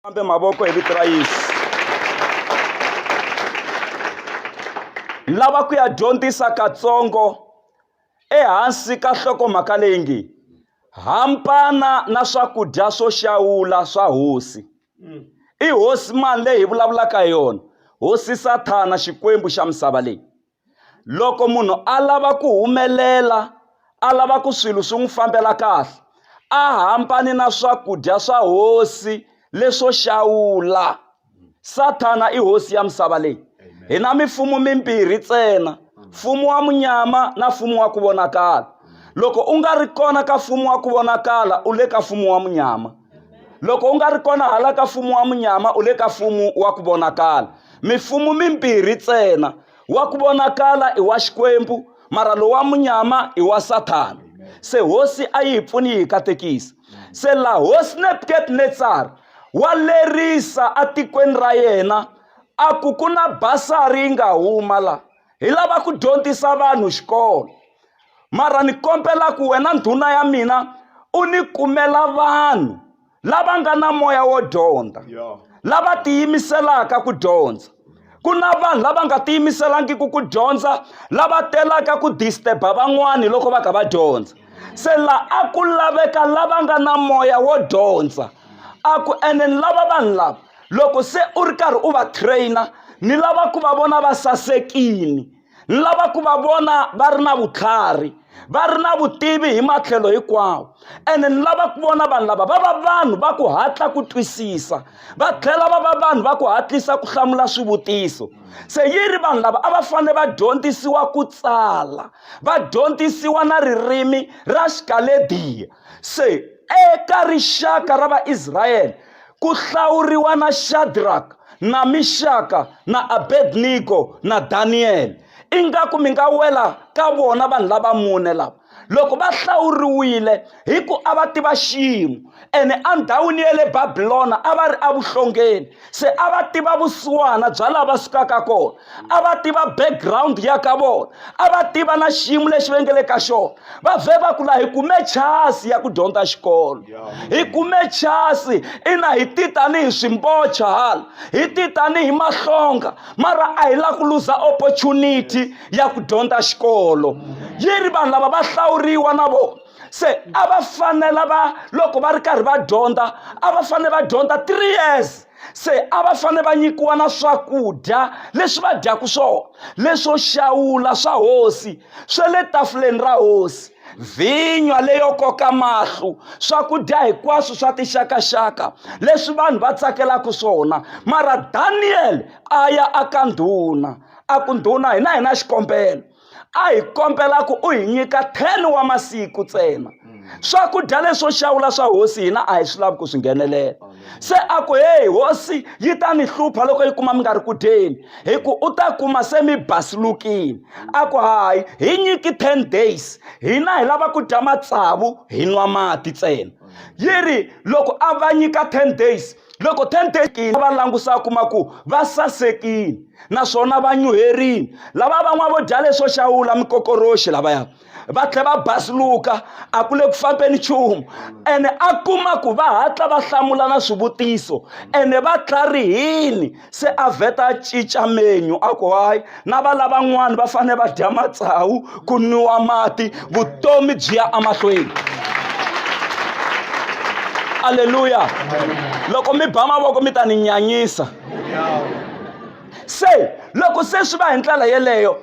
Kambe mavoko hi vito ra Yesu. Ni lava ku ya dyondzisa katsongo ehansi ka nhlokomhaka leyi nge hambana na swakudya swo xawula swa hosi. I hosi mani leyi hi vulavulaka hi yona? Hosi Sathana xikwembu xa misava leyi. Loko munhu a lava ku humelela a lava ku swilo swi n'wi fambela kahle a hambani na swakudya swa hosi leswo xawula sathana i hosi ya misava leyi hi na mifumo mimbirhi ntsena mfumo wa munyama na mfumo wa ku vonakala loko u nga ri kona ka mfumo wa ku vonakala u le ka mfumo wa munyama loko u nga ri kona hala ka mfumo wa munyama u le ka mfumo wa ku vonakala mifumo mimbirhi ntsena wa ku vonakala i wa xikwembu mara lowa munyama i wa sathana se hosi a yi hi pfuni yi hi katekisa se la hosi nebukadnetsar wa lerisa atikweni ra yena a ku ku na basari yi nga huma la hi lava ku dyondzisa vanhu xikolo mara ni kombela ku wena ndhuna ya mina u ni kumela vanhu lava nga na moya wo dyondza lava tiyimiselaka ku dyondza ku na vanhu lava nga tiyimiselangiki ku dyondza lava telaka ku disturba van'wani loko va kha va dyondza se la a ku laveka lava nga na moya wo dyondza a ku ene ni lava vanhu lava loko se u ri karhi u va trainer ni lava ku va vona va sasekini ni lava ku va vona va ri na vutlhari va ri na vutivi hi matlhelo hinkwawo ene ni lava ku vona vanhu lava va va vanhu va ku hatla ku twisisa va tlhela va va vanhu va ku hatlisa ku hlamula swivutiso se yi ri vanhu lava a va fanele va dyondzisiwa ku tsala va dyondzisiwa na ririmi ra xikalediya se eka rixaka ra vaisrayele ku hlawuriwa na Shadraka na Mixaka na Abednego na Daniyele ingaku mi nga wela ka vona vanhu lava mune lava loko va hlawuriwile hi ku a va tiva xiyimo ene endhawini ya le Babilona a va ri evuhlongeni se a va tiva vusiwana bya laha va sukaka kona a va tiva background ya ka vona a va tiva na xiyimo lexi va nge le ka xona va vhe va ku la hi kume chance ya ku dyondza xikolo hi kume chance ina hi ti tanihi swimbocha hala hi ti tanihi mahlonga mara a hi la ku luza opportunity ya ku dyondza xikolo yi ri vanhu lava va hlawuriwa na vona se a va fanela va loko va ri karhi va dyondza a va fanele va dyondza 3 years se a va fanele va nyikiwa na swakudya leswi va dyaka swona leswo xawula swa hosi swa le tafuleni ra hosi vhinywa leyo koka mahlo swakudya hinkwaswo swa tixakaxaka leswi vanhu va tsakelaka swona mara daniyele a ya aka ndhuna a ku ndhuna hina hi na xikombelo a hi kombela ku u hi nyika 10 wa masiku ntsena swakudya leswo xawula swa hosi hina a hi swi lavi ku swi nghenelela se a ku heyi hosi yi ta mi hlupha loko yi kuma mi nga ri ku dyeni hi ku u ta kuma se mi basilukile a ku hayi hi nyiki 10 days hina hi lava ku dya matsavu hi nwa mati ntsena yi ri loko a va nyika 10 days loko 10 days va langusa kuma ku va sasekile naswona va nyuherile lava van'wana vo dya leswo xawula mikokoroxi lavaya va tlhela va basiluka a ku le ku fambeni nchumu ene a kuma ku va hatla va hlamula na swivutiso ene va tlharihini se a vheta a cinca menyu a ku hayi na va lavan'wana va fanele va dya matsawu ku nwiwa mati vutomi byi ya emahlweni aleluya loko mi ba mavoko mi ta ni nyanyisa se loko se swi va hi ndlela yeleyo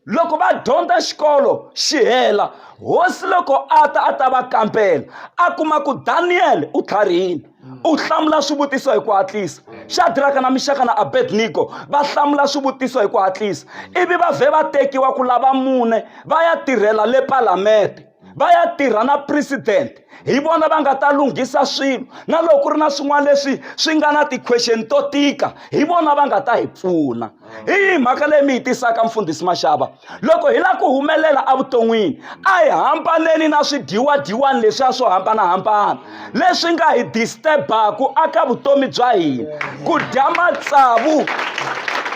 loko va dyondza xikolo xi hela hosi loko a ta a ta va kambela a kuma ku daniyele u tlharihile u hlamula swivutiso hi ku hatlisa xadraka na mixaka na abednego va hlamula swivutiso hi ku hatlisa ivi va vhe va tekiwa ku lava mune va ya tirhela le palamende va ya tirha na president hi vona va nga ta lunghisa swilo na loko ku ri na swin'wana leswi swi nga na ti-question to tika hi vona va nga ta hi pfuna hi yihi mhaka leyi mi yi tisaka mfundhisi maxava loko hi lava ku humelela evuton'wini a hi hambaneni na swidyiwadyiwani leswiya swo hambanahambana leswi nga hi disturbaku aka vutomi bya hina ku dya matsavu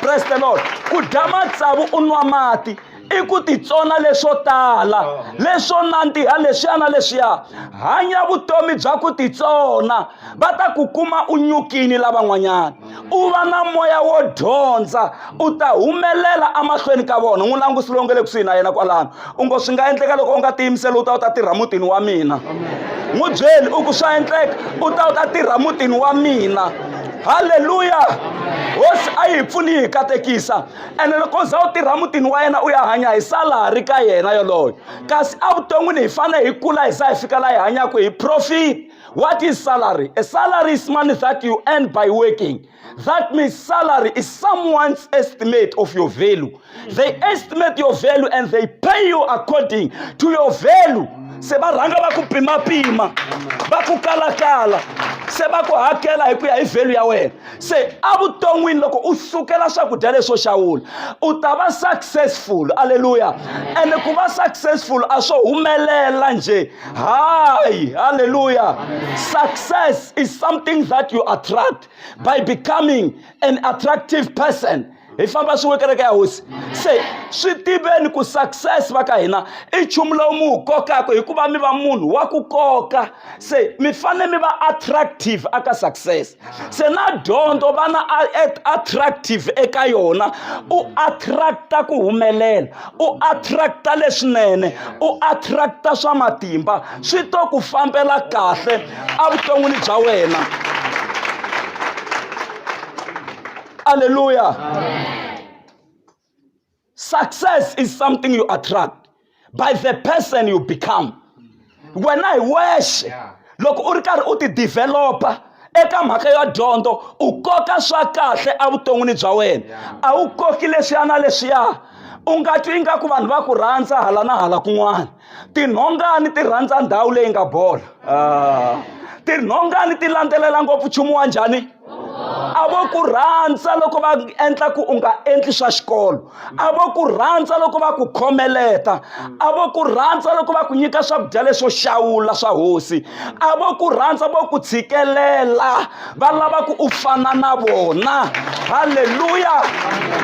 praise the lord ku dya matsavu u nwa mati I ku titsona leswo tala, leswo nandziha leswiya na leswiya. Hanya vutomi bya ku titsona, va ta ku kuma u nyukini lavan'wanyana. U va na moya wo dyondza, u ta humelela emahlweni ka vona. N'wi langusi lowu nga le kusuhi na yena kwalano, u ngo swi nga endleka loko u nga tiyimiseli u ta u ta tirha mutini wa mina. N'wi byeli u ku swa endleka u ta u ta tirha mutini wa mina. Halleluya! Hosi a yi hi pfuni yi hi katekisa. Ene loko u za u tirha mutini wa yena u ya hanya hi salari ka yena yoloyo. Kasi evuton'wini hi fanele hi kula hi za hi fika laha hi hanyaka hi profit. What is salary? A salary is money that you earn by working. That means salary is someone's estimate of your value. They estimate your value and they pay you according to your value. Se va rhanga va ku pimapima, va ku kalakala, se va ku hakela hi ku ya hi value ya wena. Se evuton'wini loko u sukela swakudya leswo xawula, u ta va successful. Aleluya. Ene ku va successful a swo humelela njhe. Hayi, hallelujah. Success is something that you attract by becoming an attractive person. Hi famba swin'we kereke ya hosi. Se swi tiveni ku success va ka hina i nchumu lowu mi wu kokaka hikuva mi va munhu wa ku koka. Se mi fanele mi va attractive aka success. Se na dyondzo va na attractive eka yona, u attracta ku humelela, u attracta leswinene, u attracta swa matimba, swi to ku fambela kahle evuton'wini bya wena. Aleluya. Success is something you attract by the person you become. Wena hi wexe loko u ri karhi u ti developa eka mhaka ya dyondzo, u koka swa kahle evuton'wini bya wena. A wu koki leswiya na leswiya. U nga twi ingaku vanhu va ku rhandza hala na hala kun'wana. Tinhongani ti rhandza ndhawu leyi nga bola. Tinhongani ti landzelela ngopfu nchumu wa njhani? A vo ku rhandza loko va endla ku u nga endli swa xikolo. A vo ku rhandza loko va ku khomeleta. A vo ku rhandza loko va ku nyika swakudya leswo xawula swa hosi. A vo ku rhandza vo ku tshikelela, va lava ku u fana na vona. Halleluya!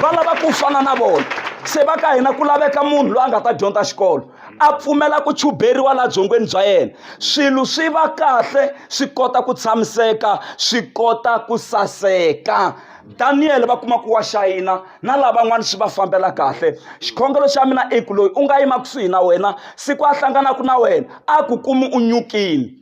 Va lava ku u fana na vona. Se va ka hina ku laveka munhu loyi a nga ta dyondza xikolo, a pfumela ku chuberiwa la byongweni bya yena, swilo swi va kahle, swi kota ku tshamiseka, swi kota ku saseka. Daniel va kuma ku wa xayina na lavan'wana swi va fambela kahle. Xikhongelo xa mina i ku loyi u nga yima kusuhi na wena siku a hlanganaka na wena a ku kumi u nyukini,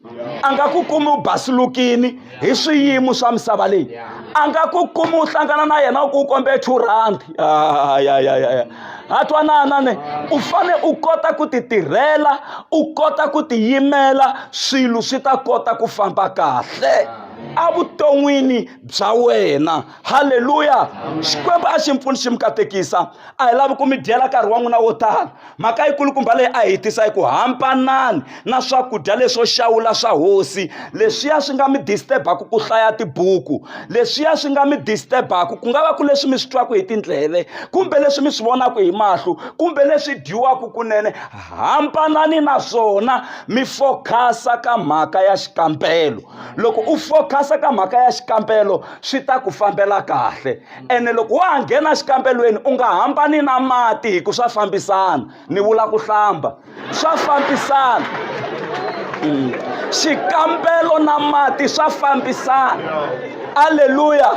a nga ku kumi u basilukini hi swiyimo swa misava leyi, a nga ku kumi u hlangana na yena u ku u kombe 2 rand. Ya. Ha twanana ne? U fane u kota ku ti tirhela, u kota ku tiyimela, swilo swi ta kota ku famba kahle evuton'wini bya wena. Halleluya. Xikwembu a xi mi pfuni xi mi katekisa. A hi lavi ku mi dyela nkarhi wa n'wina wo tala. Mhaka yikulukumba leyi a hi tisa hi ku hambanani na swakudya leswo xawula swa hosi, leswiya swi nga mi disturbaka ku hlaya tibuku, leswiya swi nga mi disturbaka ku nga va ku leswi mi swi twaka hi tindleve kumbe leswi mi swi vonaka hi mahlo kumbe leswi dyiwaka kunene. Hambanani na swona, mi fokhasa ka mhaka ya xikambelo. Loko u fokhasa ka mhaka ya xikambelo swi ta ku fambela kahle. Ene loko wa ha nghena xikambelweni u nga hambani na mati hi ku swa fambisana. Ni vula ku hlamba, swa fambisana. Xikambelo na mati swa fambisana. Aleluya.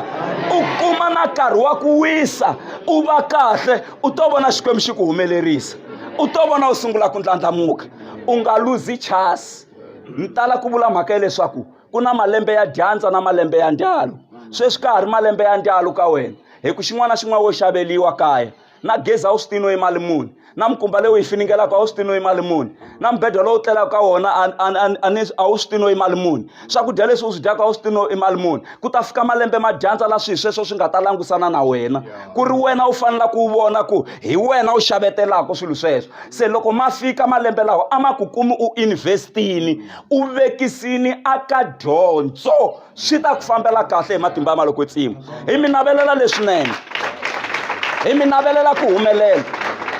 U kuma na nkarhi wa ku wisa, u va kahle, u to vona Xikwembu xi ku humelerisa, u to vona u sungula ku ndlandlamuka. U nga luzi chance. Ni tala ku vula mhaka ya leswaku ku na malembe ya dyandza na malembe ya ndyalu. Sweswi ka ha ri malembe ya ndyalu ka wena, hi ku xin'wana na xin'wana wo xaveliwa kaya. Na gezi a wu swi tivi no i mali muni, na mikumba leyi u yi finingelaka a wu swi tivi no i mali muni, na mubedwa lowu tlelaka ka wona a wu swi tivi no i mali muni, swakudya leswi u swi dyaka a wu swi tivi no i mali muni. Ku ta fika malembe ma dyandza la swilo sweswo swi nga ta langusana na wena, ku ri wena u fanelaka u vona ku hi wena u xavetelaka swilo sweswo. Se loko ma fika malembe lawa a ma ku kumi u investini, u vekisini aka dyondzo, swi ta ku fambela kahle hi matimba ya malokwetsimo. Hi mi navelela leswinene, hi mi navelela ku humelela,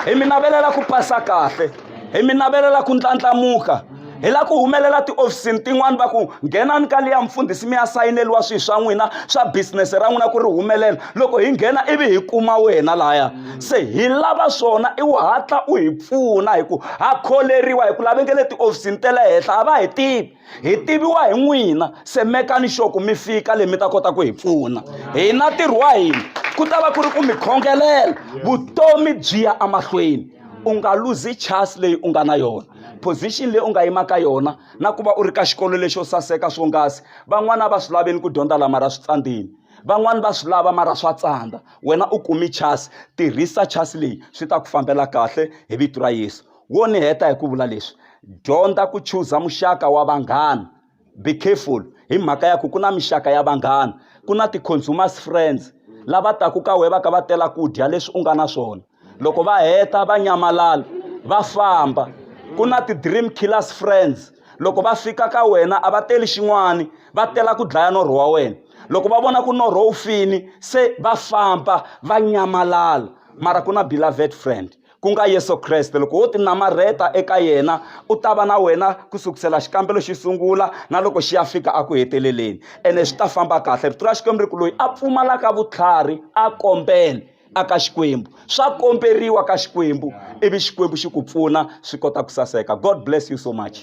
hi mi navelela ku pasa kahle, hi mi navelela ku ndlandlamuka. Hi la ku humelela tiofisini tin'wani va ku nghenani ka liya mfundhisi mi ya sayineliwa swilo swa n'wina swa business ra n'wina ku ri humelela. Loko hi nghena ivi hi kuma wena laya. Se hi lava swona i wu hatla u hi pfuna hi ku ha kholeriwa hi ku lava nge le tiofisini ta le henhla a va hi tivi. Hi tiviwa hi n'wina se mekani sure ku mi fika le mi ta kota ku hi pfuna. Hina ntirho wa hina ku ta va ku ri ku mi khongelela vutomi byi ya emahlweni. U nga luzi chance leyi u nga na yona. Position leyi u nga yima ka yona na ku va u ri ka xikolo lexo saseka swonghasi. Van'wana a va swi laveni ku dyondza la mara swi tsandzile. Van'wani va swi lava mara swa tsandza. Wena u kumi chance, tirhisa chance leyi swi ta ku fambela kahle hi vito ra Yesu. Wo ni heta hi ku vula leswi, dyondza ku chuza muxaka wa vanghana. Be careful hi mhaka ya ku ku na mixaka ya vanghana. Ku na ti-consumers friends lava taku ka wena va ka va tela ku dya leswi u nga na swona. Loko va heta va nyamalala va famba. Ku na ti-dream killers friends loko va fika ka wena a va teli xin'wani va tela ku dlaya norho wa wena. Loko va vona ku norho wu fini se va famba va nyamalala. Mara ku na beloved friend ku nga Yesu Kreste. Loko wo tinamarheta eka yena u ta va na wena ku sukusela xikambelo xi sungula na loko xi ya fika a ku heteleleni, ene swi ta famba kahle. Rito ra Xikwembu ri ku loyi a pfumalaka vutlhari a kombele aka Xikwembu. Swa komberiwa ka Xikwembu ivi Xikwembu xi ku pfuna swi kota ku saseka. God bless you so much.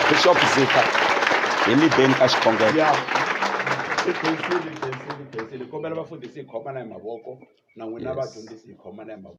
Bishop Zitha, hi mi beni ka xikhongelo. Ya. I khensile, khensile, khensile. Kombela vafundhisi hi khomana hi mavoko na n'wina vadyondzisi hi khomana hi mavoko.